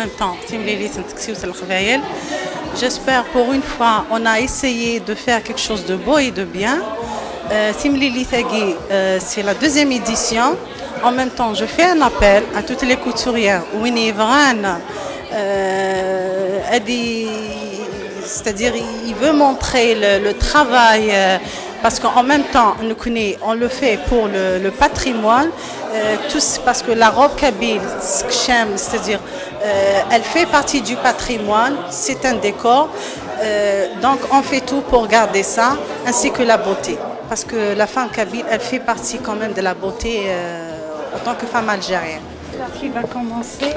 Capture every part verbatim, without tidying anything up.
Même temps, timlilit n teksiwt n Leqbayel. J'espère pour une fois, on a essayé de faire quelque chose de beau et de bien. Euh, timlilit-agi, euh, c'est la deuxième édition. En même temps, je fais un appel à toutes les couturières. Win yebɣan, euh, ad i-, c'est-à-dire, il veut montrer le, le travail, euh, parce qu'en même temps, nous, on le fait pour le, le patrimoine, euh, tous, parce que la robe kabyle, c'est-à-dire, euh, elle fait partie du patrimoine, c'est un décor. Euh, donc, on fait tout pour garder ça, ainsi que la beauté. Parce que la femme kabyle, elle fait partie quand même de la beauté, euh, en tant que femme algérienne. Qui va commencer.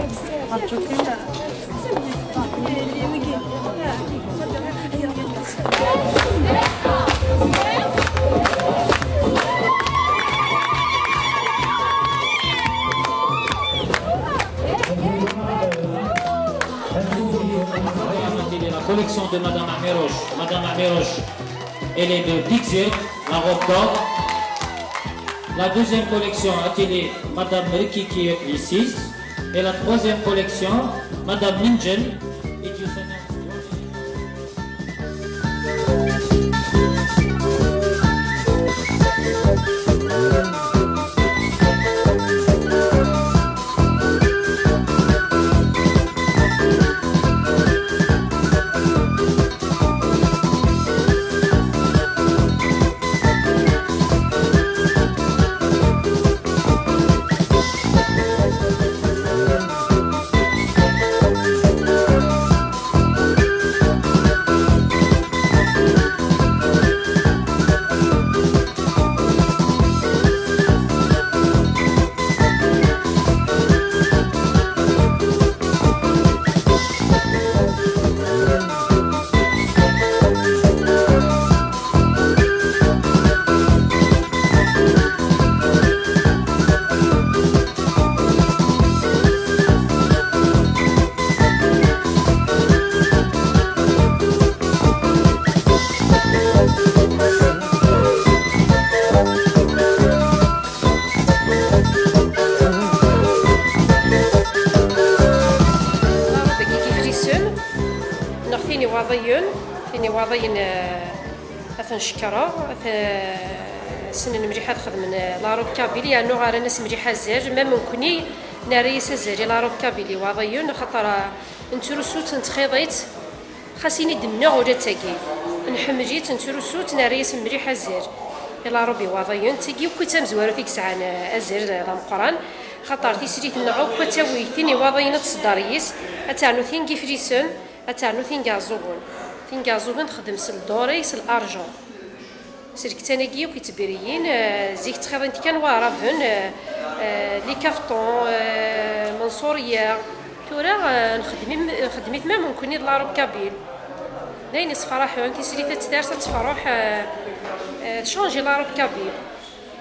La collection de Madame Amirouche. Madame Amirouche, elle est de Dixir, la robe d'or. La deuxième collection, atelier Madame Rikiki Isis. Et la troisième collection, Madame Ninjen. Neɣ tin iwaḍiyen, tin iwaḍiyen, eh, ad ten-cekkreɣ, ad ten-, ssnen mliḥ ad xedmen, eh, la robe kabyle, yernu ɣran-as mliḥ azal, ma nekkni nerra-yas azal i la robe kabyle iwaḍiyen, axaṭer, eh, nettrusu-tt, nettxiḍ-itt, xas ini d-nneɣ ula d tagi. Nḥemmel-itt, nettrusu-tt, nerra-yas mliḥ azal i la robe iwaḍiyen, d tagi akk i d tamezwarut i yesɛan, eh, azal d ameqqran, axaṭer tislit-nneɣ akk ad tawi tin iwaḍiyen ad tṣedder yis, ad ternu tin n yiflisen, ad ternu tin n yiɛeẓẓugen. Tin n yiɛeẓẓugen texdem s lḍuri, s l'argent. S lektan-agi akk ittbiriyin, eh, zik ttxiḍin-t kan waɛraben, eh, eh, les cafetons, eh, menṣuriya. Tura, eh, nxeddem im-, nxeddem-it même nekkni d la robe kabyle. D ayen yessefraḥen, tislit ad ters, ad tefruḥ, eh, eh, tchangi la robe kabyle.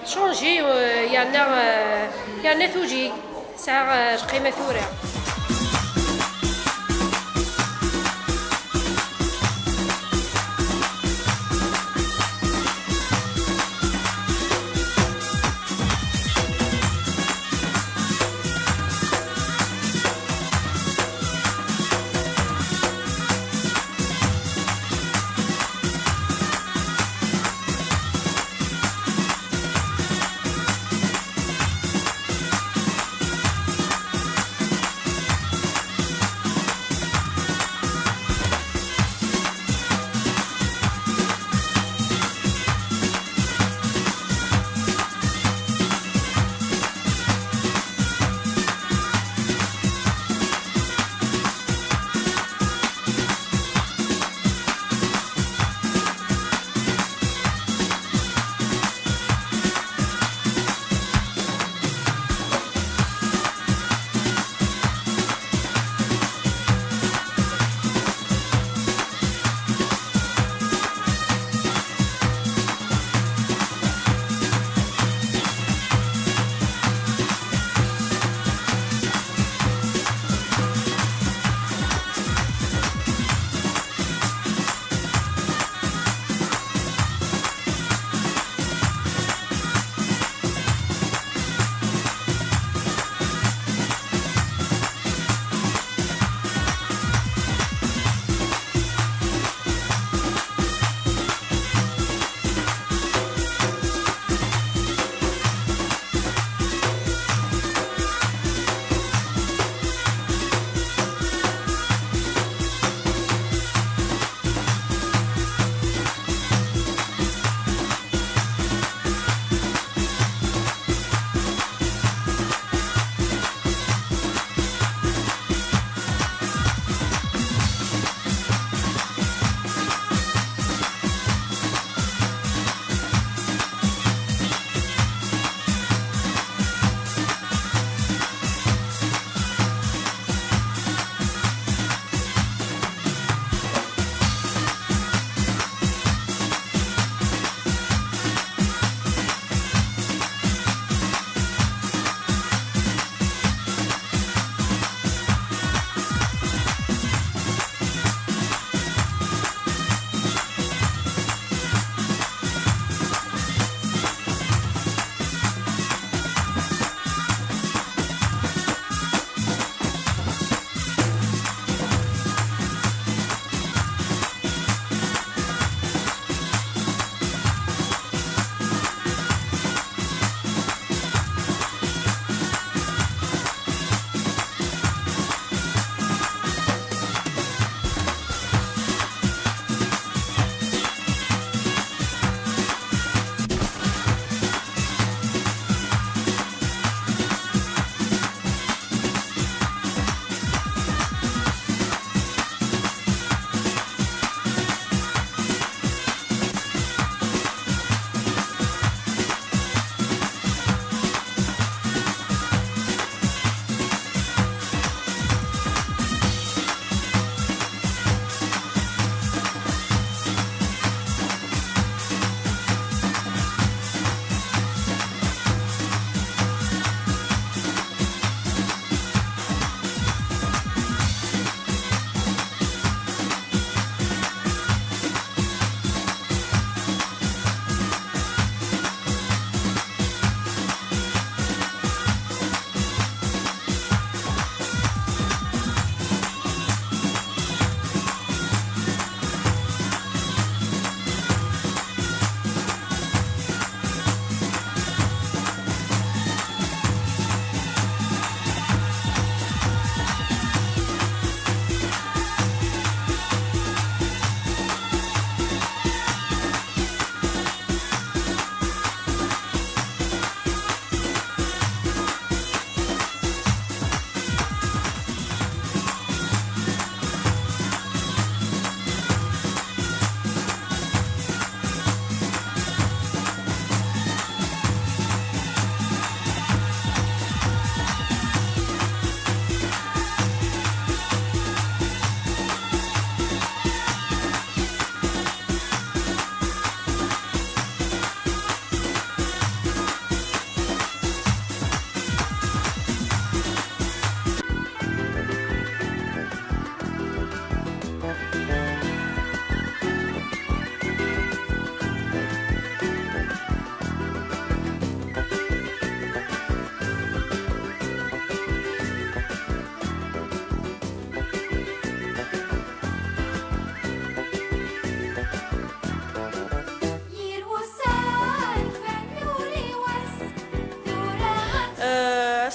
Tchangi, euh, yerna, euh, yerna tuli, tesɛa, euh, lqima tura.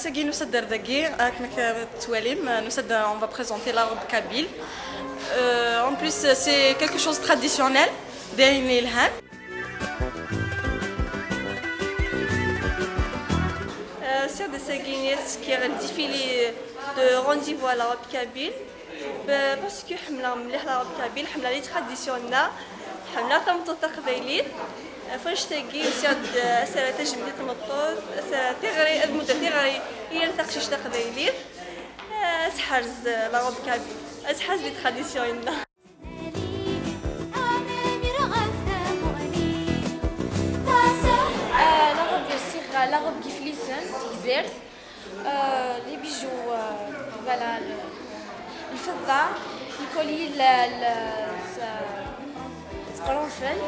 Tagi nusa-d ar dagi, akken akka tettwalim, nusa-d, on va présenter la robe kabyle. Euh, en plus, c'est quelque chose de traditionnel, d ayen yelhan. Euh, c'est de Seguinet qui est le défilé de rendez-vous à la robe kabyle. Parce que ḥemmleɣ mliḥ la robe kabyle, ḥemmleɣ les traditions-nneɣ, ḥemmleɣ tameṭṭut taqbaylit. Ɣef wannect-agi usiɣ-d asara tajmilt i tmeṭṭut, asara tiɣri, ad muddeɣ tiɣri i yal taqcict taqbaylit. Ad tḥerz la robe kabyle, ad tḥerz les traditions-nneɣ. La robe n Yiflisen, Tegzirt. Euh, les bijoux, euh, voilà, le, الفضة, les colliers, le, le, s-, s qrunfel.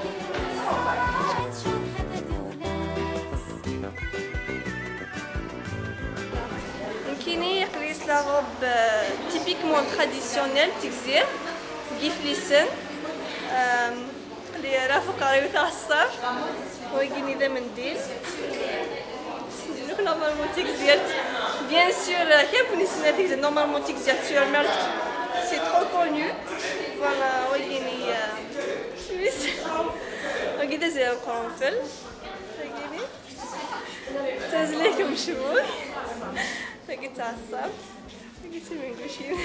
Nekkini aql-i s la robe, euh, typiquement traditionnelle, Tegzirt, n Yiflisen. Euh, Aql-i ara fuqeɣ yiwet aɛeṣṣar. Wagini d amendil. Nek normalement Tegzirt. Bien sûr, kra n win yessnen Tegzirt, normalement Tegzirt sur Mertke. C'est trop connu. Voilà, wagini, euh, wis. Wagi d azrem n uqrunfel. Wagini. Tazlek umecmuk. Wagi d taɛeṣṣabt. Wagi d timengucin.